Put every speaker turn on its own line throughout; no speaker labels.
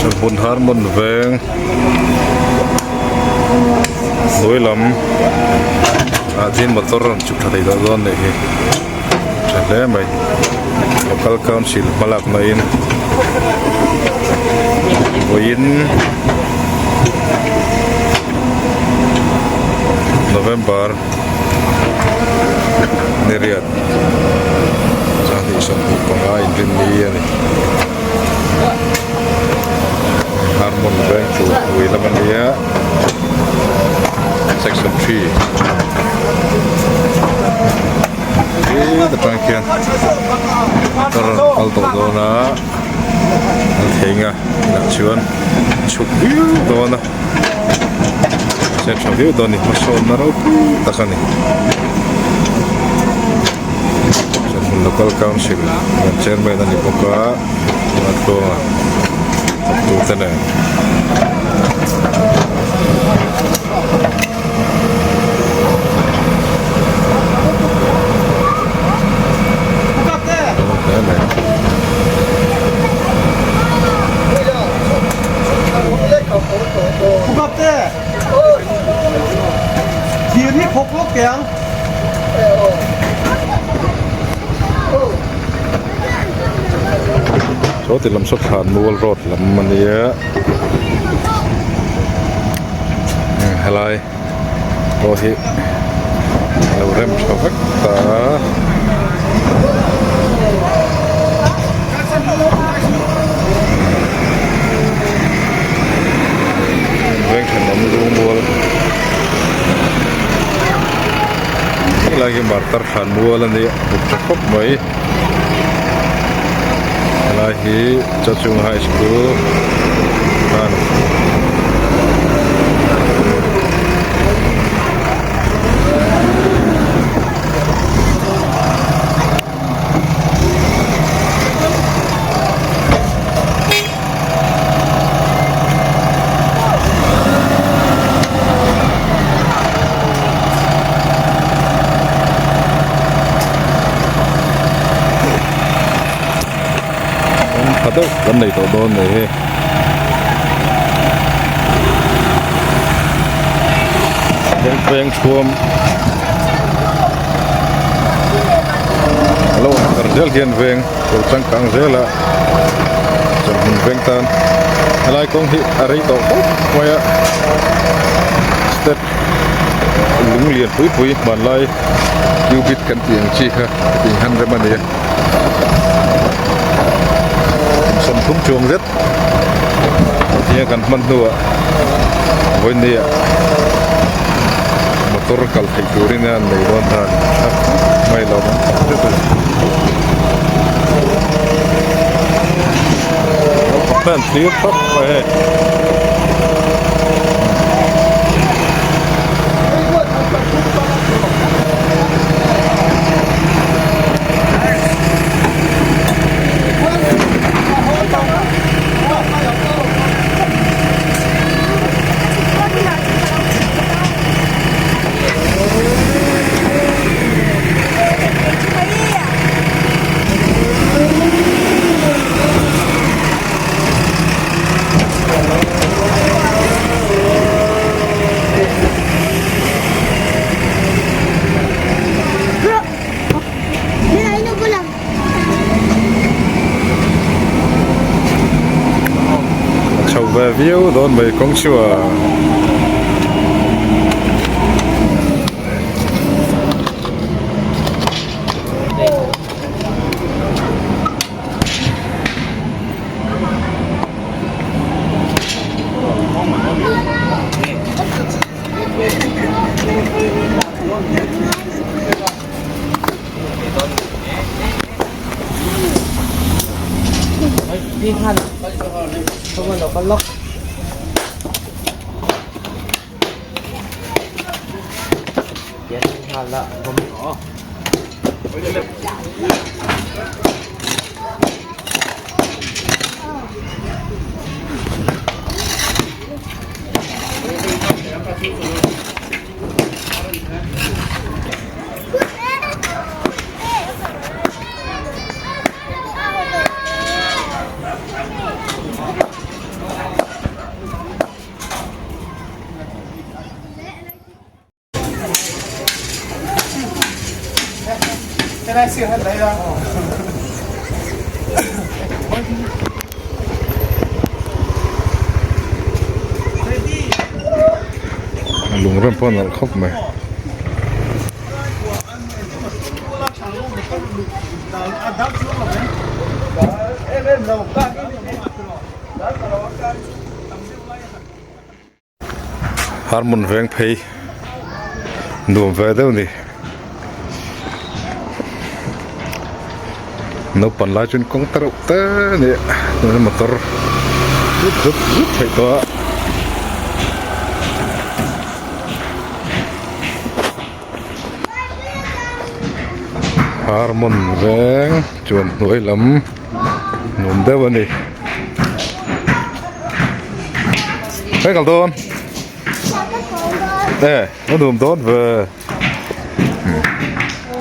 Chawlhhmun Harmon veng hnuai lam ah chuan motor rawn chhuk thla thei tawh dawn a nih hi tha hle mai local council hmalak na in vawiin November ni riat sanghnih 25 inrinni a ni Harmon veng chu ui lam a nia section 3 he atang khian motor a rawn kal tawh dawn a an thleng a inah chuan chhuk viau dawn a se tha viau dawn a ni hmasawnna ropui tak a ni chuan local council an chairman a ni bawk a a tluanga thawktu te nen. Saw ti lam saw thlan mual road lam a nia helai pawh hi a lo rem tha vek ta a. Veng thenawm lungmual helai hi martar thlan mual a nia buk tha khawp mai helai hi Chachung High School khan Tha deuh kan nei tawh dawn nei hei. Veng thuam a lo ang kar zel hian veng lo changkang zel a chawlhhmun veng tan helai kawng hi a rei tawh khawp mai a step lung lian pui pui hmanlai cubit kan tih ang chi kha hetiang hian rem a ni a 30 chuang zet tinge kan hman hnuah vawinia motor kal theih turin a nei dawn ta a ni tha khawp mai lo ang tak zet a ni naupang te an thlir thap mai hei. A chho ve viau dawn mai kawng chu a. Lung rem pawh a nalh khawp mai. Harmun veng phei nuam ve deuh a ni naupang lai chuan kawng te reuh te a ni a motor zut zut zut theih tawh a. Harmun veng chuan hnuai lam nuam deuh a ni. Hei kal dawn e a nuam dawn ve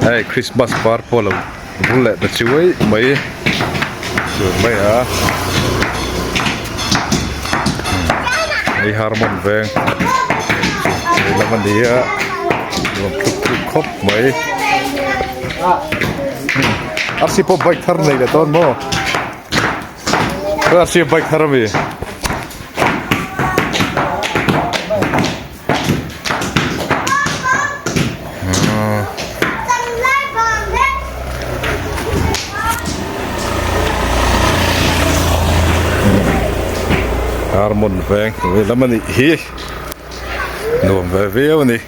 hei Christmas par pawh a lo bul leh ta chiuai mai chuan mai a hei Harmon veng lam a ni a nuam tluk tluk khawp mai arsi pawh bike thar nei leh dawn maw. Arsi bike thar ami. Harmon veng hnuai lam anih hi nuam ve viau ani.